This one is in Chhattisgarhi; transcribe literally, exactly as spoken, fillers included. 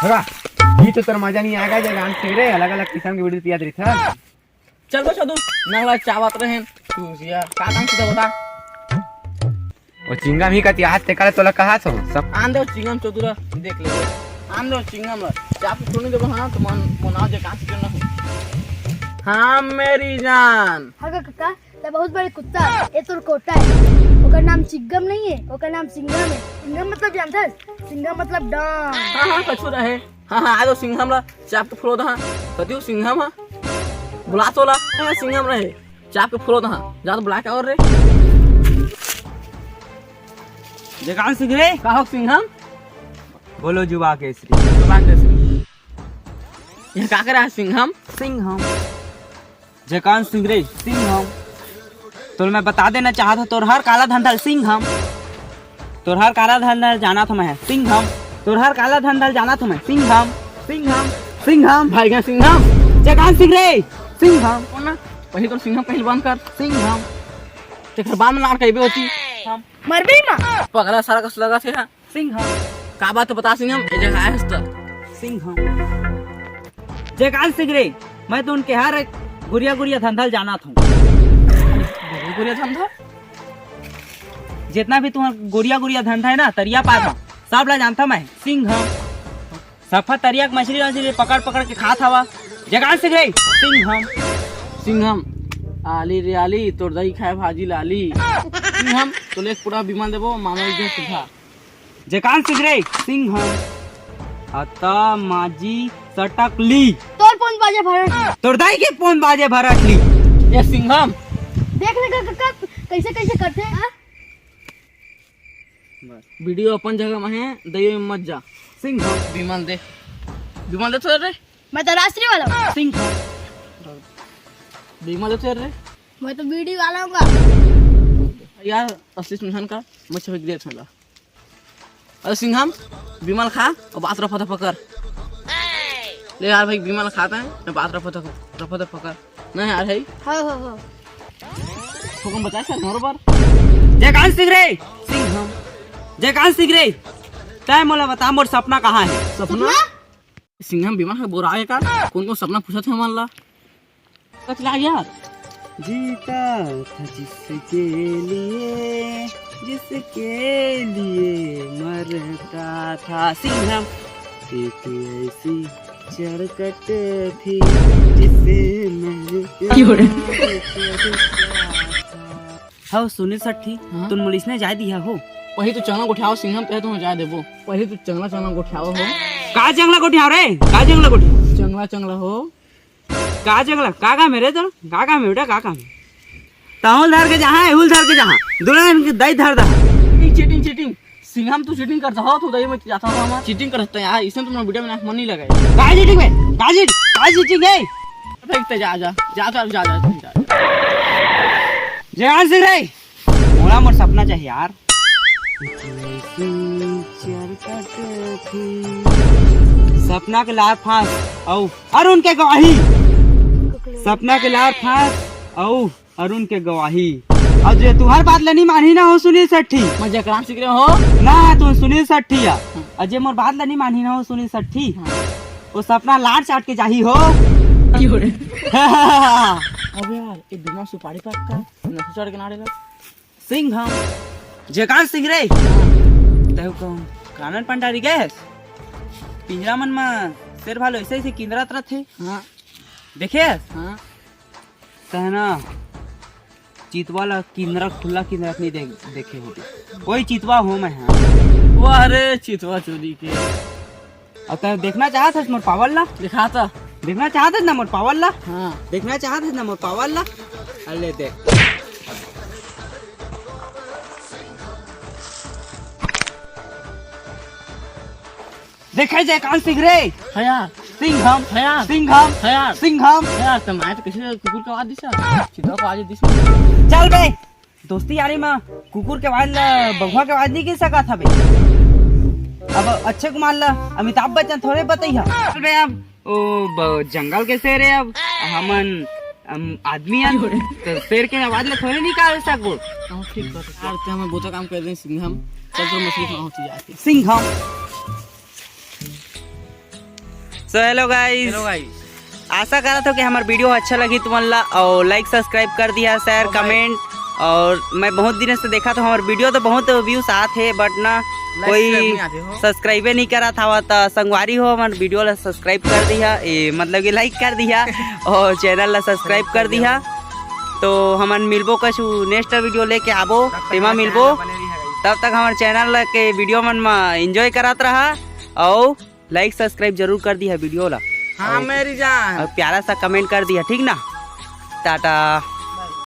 थोड़ा ये तो तोर मजा नहीं आएगा, जगह ठीक रे, अलग-अलग किस्म के video पियात रहिथे। चल बे छोटू, नंगला चावत रहेन, तू जिया, का काम सीधा बता? वो चिंगम ही कतियात, तेकर तोला कहात हो, सब आन दे वो चिंगम चोदू ला, देख ले। आन दे वो चिंगम ला, चाप के छोड़ नहीं देबो, हाँ, तो मन, मन आ जाए, काम सीधा ना हो। हाँ, मेरी जान। हाँ, काका, ते बहुत बड़े कुत्ता हे, ये तोर कोटा हे। ओकर नाम चिंगम नहीं हे, ओकर नाम सिंघम हे। सिंघम मतलब जानथस? सिंघम मतलब डॉन। हाँ, हाँ, कछु रहे। हाँ, हाँ, आ जाओ सिंघम ला, चाप के फुलो दहा। कतियो सिंघम हा? बुला तो ला। हाँ, सिंघम रहे। चाप के फुलो दहा। जा तो बुला के और रे। जयकांत सिंह रे। का हो सिंघम? बोलो जुबा केसरी। जुबा केसरी। ये का करे हे सिंघम? सिंघम। जयकांत सिंह रे, सिंघम। तोला मैं बता देना चाहत हूँ, तोर हर काला धंधा ल सिंघम। तोर हर काला धंधा ल जानत हूँ मैं, सिंघम। तोर हर काला धंधा ल जानत हूँ मैं, सिंघम। सिंघम। सिंघम। भाई का सिंघम। जयकांत सिंह रे, सिंघम। कौन ना? वही तो सिंघम पहलवान कर। सिंघम। तेकर बाद में लाड़ कइबे होती। मरबे ना। पगला सारा कस लगा थे। सिंघम। का बात बता सिंघम, ये जगह आए हस त। सिंघम। जयकांत सिंह रे, मैं तो उनके हर एक गुरिया गुरिया धंधा ल जानत हूँ। गुरिया गुरिया धंधा? जितना भी तुम्हार गुरिया गुरिया धंधा हे ना, तरिया पार में, सब ला जानत हूँ मैं। सिंघम। सफा तरिया के मछली वछली पकड़ पकड़ के खात हवा। जयकांत सिंह रे, सिंघम। सिंघम। आली रे आली, तोर दही खाए भाजी लाली। सिंघम, तो ले पूरा विमल देबो, मानो एक दिन सुधा। जयकांत सिंह रे, सिंघम। अता माजी सटक ली। तोर पोन बाजे भरत। तोर दाई के पोन बाजे भरत ली। ए सिंघम। देख ले का, का, का, कैसे, कैसे करथे, हाँ? बस। वीडियो अपन जगह में हे, दइयो में मत जा। सिंघम। विमल दे। विमल दे तो रे। मैं तो राष्ट्रीय वाला हूँ। सिंघम। विमल दे तो रे। मैं तो बीड़ी वाला हूँ। यार, असली सिंघम का, मैं छपक दे छला। अरे सिंघम, विमल खा और बात रफा दफा कर। ले यार भाई, विमल खाता है, मैं बात रफा दफा, रफा दफा कर। नहीं यार, है। हाँ, हाँ, हाँ। हुकुम बता सर, मोर ऊपर। जयकांत सिंह रे, सिंघम। जयकांत सिंह रे, तय मोला बता, मोर सपना कहाँ है? सपना? सिंघम, विमल का बोरा है का? कौन कौन सपना पूछा था हमारा? कचला यार। जीता था जिसके लिए, जिसके लिए मरता था सिंघम। एक ऐसी चरकट थी जिसे मैं क्यों रे? हव सुनील सट्ठी, हाँ? तुम मुलिस ने जाय दिया हो। पहले तो चंगला गोठियाओ सिंघम, पहले तो मैं जाय देबो। पहले तो चंगला चंगला गोठियाओ हो। का जंगला गोठियाओ रे? का जंगला गोठियाओ? चंगला चंगला हो। का जंगला? का काम है रे तोर? का काम है बेटा? का काम है? तहुल धर के जहाँ, हुल धर के जहाँ, दुल्हन के दई धर दहा। Cheating, cheating, cheating. सिंघम तू चीटिंग करता हो, तू दई में जाता हो हमार। चीटिंग करता है यार, इसने तुमने वीडियो में आँख मन नहीं लगाया। का चीटिंग बे? का चीट-, का चीटिंग है? फेंकते जा, जा, जा, जा, जा, जा, जा। जयकांत सिंह रे, मोला मोर सपना चाहिए यार। सपना के लार फांस अउ अरुण के गवाही। सपना के लार फांस अउ अरुण के गवाही। अउ जे तुहर बात ल नी मानही ना हो सुनील सट्ठी। मैं जयकांत सिंह रे हो। ना, तू सुनील सट्ठी आ। अउ जे मोर बात ल नी मानही ना हो सुनील सट्ठी। हाँ। वो सपना लार चाट के जाही हो। अबे यार, ये बिना सुपारी का, का नशा चढ़ के नाड़े लग। सिंघम। जयकांत सिंह रे। हाँ। तहु कहूँ कानन पंडारी गए हस? पिंजरा मन म शेर भालू ऐसे ऐसे किंदरत रथे। हाँ। देखे हस? हाँ। तहना चितवा ला किंदरा, खुला किंदरत नहीं देख, देखे होते। कोई चितवा हो मैं, हाँ। वाह रे चितवा चोरी के। अउ तैं देखना चाहत हस मोर पावर ला? दिखा तो। देखना चाहत हस ना मोर पावर ला? हाँ। देखना चाहत हस ना मोर पावर ला? अरे देख। देखे जयकांत सिंह रे। हया। सिंघम। हया। सिंघम। हया। सिंघम। हया, तो मैं तो किसी कुकुर का आवाज दिसा। चितवा का आवाज दिसा। चल बे। दोस्ती यारी म कुकुर के आवाज ला बघवा के आवाज नहीं गिन सकत हवे। अब अक्षय कुमार ला अमिताभ बच्चन थोड़े बतइहा। अबे अब ओ ब-, जंगल के शेर है, अब हमन, हम आदमी हन, तो शेर के आवाज ला थोड़े निकाल सको। हाँ, ठीक बात है। यार, ते हमन बोता काम कर रहे हैं, सिंघम। चल, तो मछली खाओ, तू जाके। Singham. So hello guys, hello guys. आशा करत हो कि हमर वीडियो अच्छा लगी तुमन ला, और लाइक सब्सक्राइब कर दिया, शेयर और भाई। कमेंट। और मैं बहुत दिन से देखा था हमर वीडियो, तो बहुत व्यूज आत हे, बट ना कोई सब्सक्राइबे नहीं करा था। तो संगवारी हो, हमर वीडियो ला सब्सक्राइब कर दिया, ए, मतलब कि लाइक कर दिया और चैनल ला सब्सक्राइब कर दिया। तो हमन मिलबो कछु नेक्स्ट वीडियो लेके आबो, तेमा मिलबो। तब तक हमर चैनल के वीडियो मन मा एंजॉय करत रहा और लाइक सब्सक्राइब जरूर कर दिया वीडियो ला। हाँ मेरी जान। और प्यारा सा कमेंट कर दिया, ठीक ना? टाटा।